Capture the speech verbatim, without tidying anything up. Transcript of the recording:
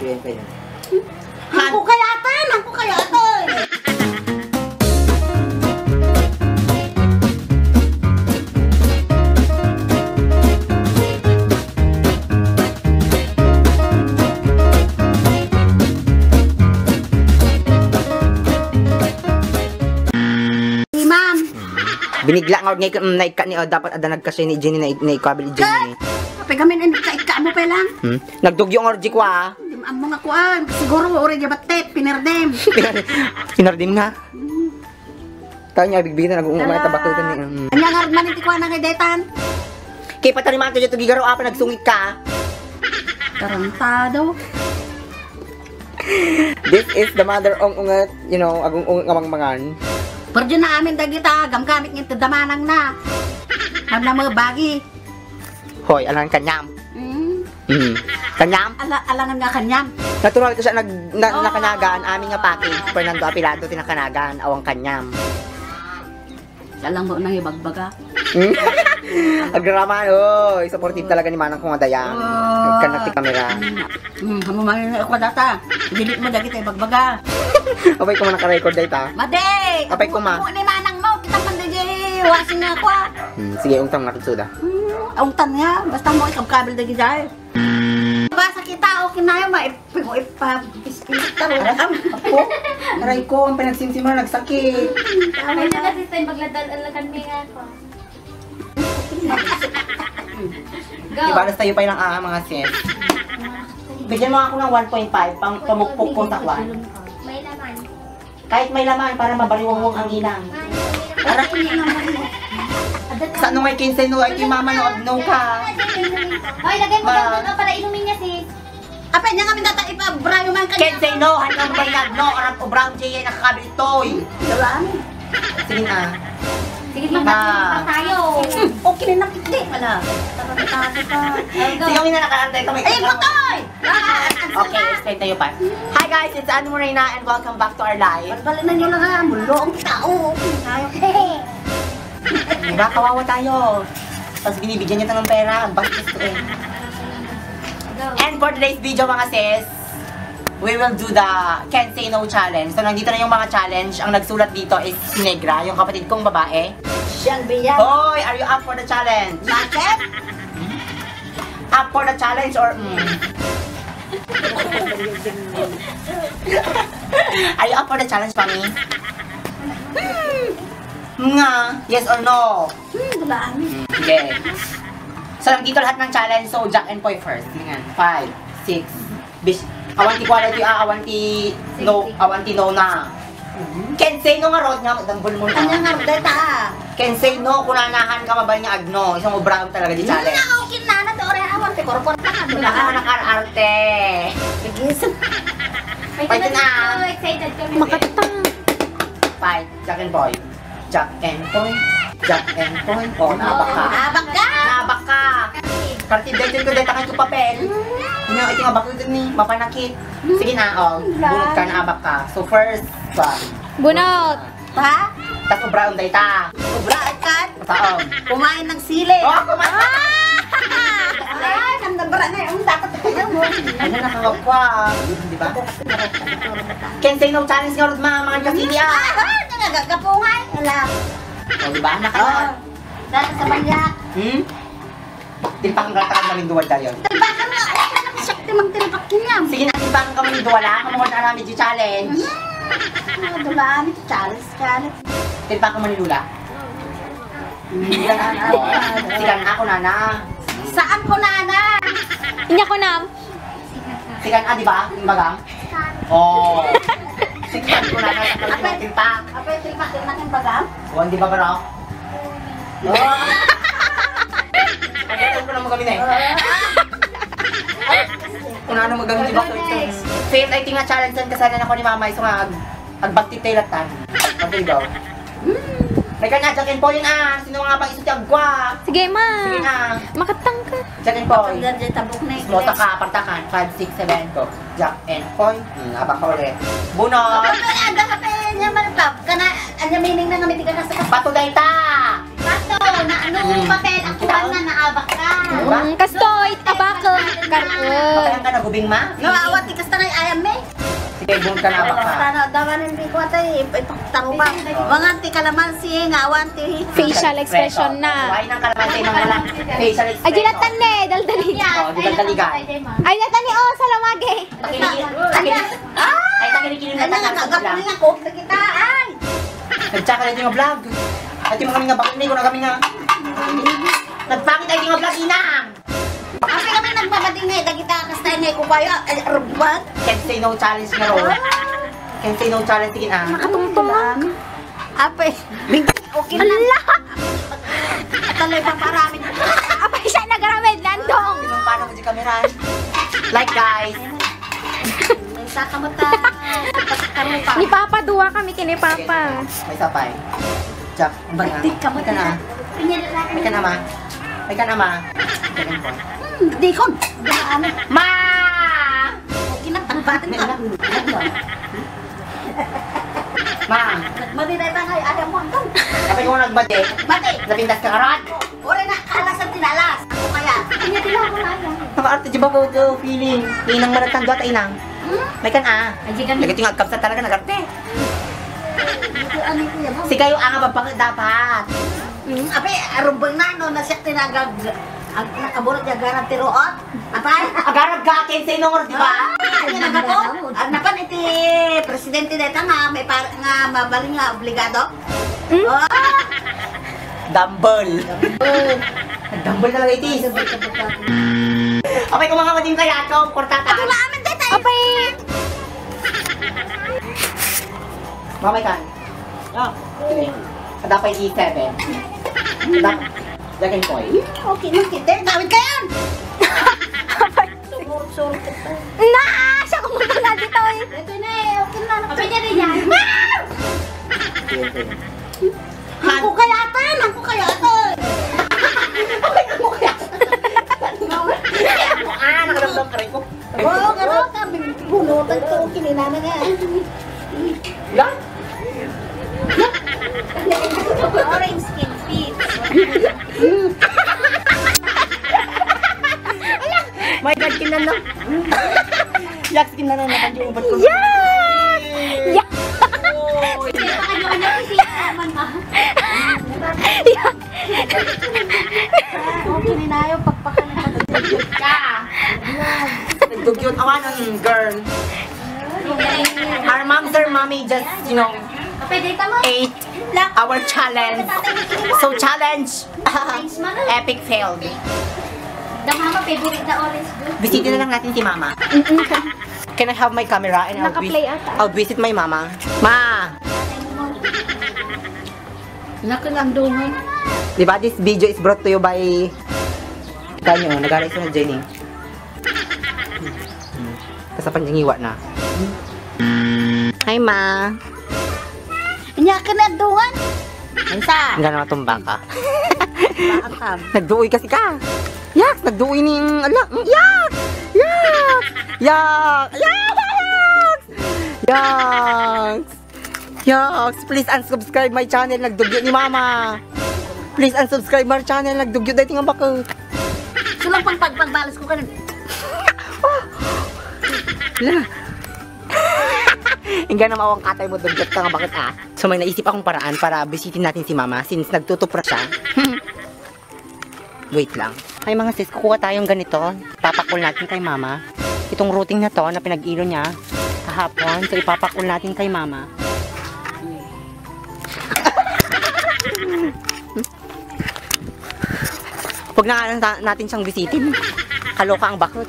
Ayan kayo. Angko kayatan! Angko kayatan! Imam. Binigla nga org nga ik-, mm, naikka ni, oh, dapat adda nagkasya ni Jenny na, na ikabil ni Jenny. Apay gamin, eh, nagkaikka mo pa lang. Hmm? Nagdugyo nga org ko, ah. Di mo ammo nga kuan. Siguro, uri di battet, pinerdem. Pinerdem nga. Hmm. Tayo niya, bigbigitan, nag-uumay, tabakal ka ni, mm. Anya nga, manin ti kuan nga detan? Kay patariman to dito, gigaro, apa, nagsungit ka? Tarantado. This is the mother ong unget, you know, agung unget nga mangmangan. Pero di na amin dagita, gamgamit nga ito damanang na. Ham na mo bagi. Hoy, alangan kanyam. Mm. Mm. Kanyam? Ala, alangan nga kanyam. Natural ka siya nag, na, Oo. Nakanagan, amin nga package, Fernando Apilado, tinakanagan, awang kanyam. Alang mo nang ibagbaga. Hmm? Agraman, oy, supportive talaga ni manang ko nga dayang. Oh. Kanak ti kamera. Hmm, kamu mangin ako data. Delete mo dagiti ibagbaga. Apay ko man naka-record dayta? Madi! Apay ko ma. Ni manang mo, kita man dagiti wasing nga ako, ah. Hmm, sige, ungtang na kitsuda. Hmm, ungtang nga. Basta mo ikabkabil dagiti ay. Basa kita, okay na yun, ma-, ipa-, ipa-, ispirit ka, wala ka. Apo, aray ko, ang pinagsimsim mo, nagsakit. Tama na. Ay, nagasitan, magladal-alagan mi nga ako. Go. Ibalas tayo pa ilang, ah, mga sis. Bigyan mo ako ng one point five, pang pamukpok ko sa kwan. May laman. Kahit may laman, para mabariwangwang ang inang. Aray, hindi naman. Sa ano nga kinse no, ay kay mama no, no ka. Hoy, lagay mo Ma. Dyan, ano, para inumin niya, sis. Apay niya kami data ipabrayo man kanya. Kinse no, hanggang bayag no, orang obrang J N nakakabilitoy. Wala, ano? Sige na. Sige, Ma. Magkakita tayo. Hmm, okay na, nakikita ka na. Tarantado ka. Sige, kami na nakaantay kami. Ay, butoy! Okay, explain tayo pa. Hi guys, it's Anne Morena and welcome back to our live. Balbalinan nyo lang ha, mulo ang tao. Tayo. Diba, kawawa tayo. Tapos binibigyan niya tayo ng pera, ang bastos to eh. And for today's video, mga sis, we will do the Can Say No challenge. So, nandito na yung mga challenge. Ang nagsulat dito is si Negra, yung kapatid kong babae. Siyang biyan. Hoy, are you up for the challenge? Bakit? Up for the challenge or, mm? Are you up for the challenge, Mami? Hmm. Nga, yes or no? Hmm, wala, ano? Hmm, sige. So, nandito lahat ng challenge. So, Jack and Poy first. Ganyan. Five, six. Bis, awan ti kuwala ti, ah, awan ti no, awan ti no na. Can say no nga rod nga, dambol mo na. Anya nga rod, ta? Can say no, kunanahan ka, mabal nga agno. Isang obrahon talaga di challenge. Hmm, okay na, na, dore, awan ti korkor na, ano na. Ako nakar-arte. Sige, sa- Fight na. Excited kami. Makatang. Fight, Jack and Poy. Jack and Poy. Jack and Poy. Oh, naabak ka. Naabak ka! Naabak ka! Parti daytoy ko dayta kay ko papel. Nya, iti nga bakit ni, mapanakit. Sige na, oh. Bunot ka, naabak ka. So, first, ba? Bunot! Ha? Tas obrahon dayta. Obrahon ka? Taom. Kumain ng sili. Oh, kumain. Ah! Ay, nang nabara na yung dapat ko yun, oh. Ano na, kangap ko, ah. Di ba? Can say no challenge nga, Ruth, ma, mga kasili, ah. Ah, nagagapungay. Ala. O, di ba? Naka- Oh. Dati sa balyak. Hmm? Tilpakan ka, takan na rin duwad tayo. Tilpakan nga, okay na, siya, timang tilpak yun yan. Sige na, tilpakan ka man yung duwala. Kamu na namin di challenge. Hmm. Ah, dulaan, challenge, challenge. Tilpakan mo ni Lula. Hmm, yan, ah, ah, ah. Sige na, ako, nana. Saan ko, nana? Inya ko, nam. Sikan, ah, di ba? Yung bagang? Oh. Sikan ko na, nasa pagkakita. Apa yung tilpak yung nakin bagang? Oh, di ba, bro? Oh. Pagkakita ko na mo kami na eh. Kung ano mo gamit, di ba? Fail, I think nga challenge yan, kasana na ko ni mama, iso nga ag-, agbagtit tayo latan. Okay daw. May ka na, Jack and Poy yun, ah. Sino nga bang iso ti agwa? Sige, ma. Sige na. Makatang ka. Jack and Poy. Ang ganda, tabok na yun. Mota ka, apartakan. Five, six, seven, go. Jack and Poy. Hmm, abang ka ulit. Bunot. Abang ka, aga ka pa yun, yung malpap. Kana, anya meaning na nga may tiga ka sa Bato dayta. Bato. Na, no, papel, ang kuwan na, naabak ka. Mm, kastoy, abak ka. Karton. Bakit ka nagubing, ma? No, awan, ti kasta nga ayam, eh. Sige, buwan ka na, abak ka. Tana, dawanan, di ko, atay, ip-, ipaktaruba. Mga ti kalamansi, nga awan, ti facial expression na. Why nang kalamansi, nang wala facial expression? Ay, dilatan, eh, daldaligan. Oh, daldaligan. Ay, dilatan, eh, oh, salamagi. Takini-, takini-, ay, takini-kini na. Ano nga, kagapon na ko, kita, ay. Nagtsaka na ito nga vlog. Ito mga kami nga bakit ni, kung kami nga. Nagpangit tayo nga vlog, inang. Kasi kami nagbabading nga, dagita, kasta nga, kukwaya, ay, arugbat. Can say no challenge nga ron. Can say no challenge, tigin, ah. Nakatungtong. Apay, okay na. Hala! Tuloy pa paramid. Apay, siya nagaramid, Nandong. Inang, paano mo di kamera? Like, guys. May saka mo ta. Karupa. Ni Papa, duwa kami kini Papa. May sapay. Jack, ang Batik ka mo, may ka na. Tita. May ka na, ma. May ka na, ma. Hmm, di ko. Ma! Kinatangbatin ka. Ma. Nagmati na itang ay, ayaw mo, Anton. Kapag mo nagbati, Bati. Napintas ka karat. Ore na, kalas ang tinalas. Ako kaya. Kanya tila ako na yan. Nakaarte di ba po ito feeling? Inang managtang dua ta inang. Hmm? May kan ah. Ay, di kami. Lagi ito nga agkapsa talaga, nagarte. Ito, ano, kuya, ba? Si kayo ang ababang dapat. Hmm? Ape, arumbang na, no, na siya tinagag, ang nakaburot niya, garanti roon. Apay? Agarag ka, kinse nung oras, di ba? Ah, yan ang ako. Ang napan iti presidente deta nga may par-, nga mabalin nga obligado. Hmm? Oh. Dumble. Dumble. Dumble talaga iti. Apay, kung mga mading kaya, ikaw, kortata. Ito na amin, deta. Apay. Mamay ka. Ah. Sige. Ada pa yung E seven. Ada. Lagyan ko eh. Okay na kita. Tawid ka yan! Surot-surot kita. Na! Siya kung magkakadito eh. Ito na eh. Okay na. Kapag niya rin yan. Sige, sige. Ako kaya ito eh. Ako kaya ito eh. Ako kaya ito eh. Ah, nakaramdam ka rin ko. Oo, nga raw, sabi, bunutan ko, kininana nga. Lang? Orange skin feet. My God, kinana. Yak, kinana na kanyo, ubat ko. Yak! Yak! Oy. Sige, pakanyo-kanyo, kasi naman, ah. Yak! Okay, ninayo, pagpakan ka. Nagdugyot. Awanan, girl. Our moms or mommy just, you know, ate our challenge. So, challenge. Epic failed. The mama favorite na orange juice. Bisita na lang natin si mama. Can I have my camera and I'll vis-, Naka-play ata. I'll visit my mama. Ma! Naku, nandungan. Di ba, this video is brought to you by, kita nyo, nag-aalis na Jenny. Kasapan niyang iwa na. Hi, ma. Inya ka nandungan? Ansa? Ang gana matumba ka. Bakam. Nagduoy kasi ka. Yaks! Nagduoy ni, ala, yaks! Yaks! Yaks! Yaks! Yaks! Yaks, please unsubscribe my channel, nagdugyo ni mama. Please unsubscribe my channel, nagdugyo dahil nga baka. Sulang pang pagpagbalas ko ka nun. Wala. Ingga na mawang katay mo, dugyot ka nga bakit ah? So may naisip akong paraan para bisitin natin si mama since nagtutupra siya. Wait lang. Ay, mga sis, kukuha tayong ganito. Papakul natin kay mama. Itong routing na to na pinag-ilo niya kahapon. So, ipapakul natin kay mama. Huwag na nga ta-, natin siyang bisitin. Kaloka ang bakit.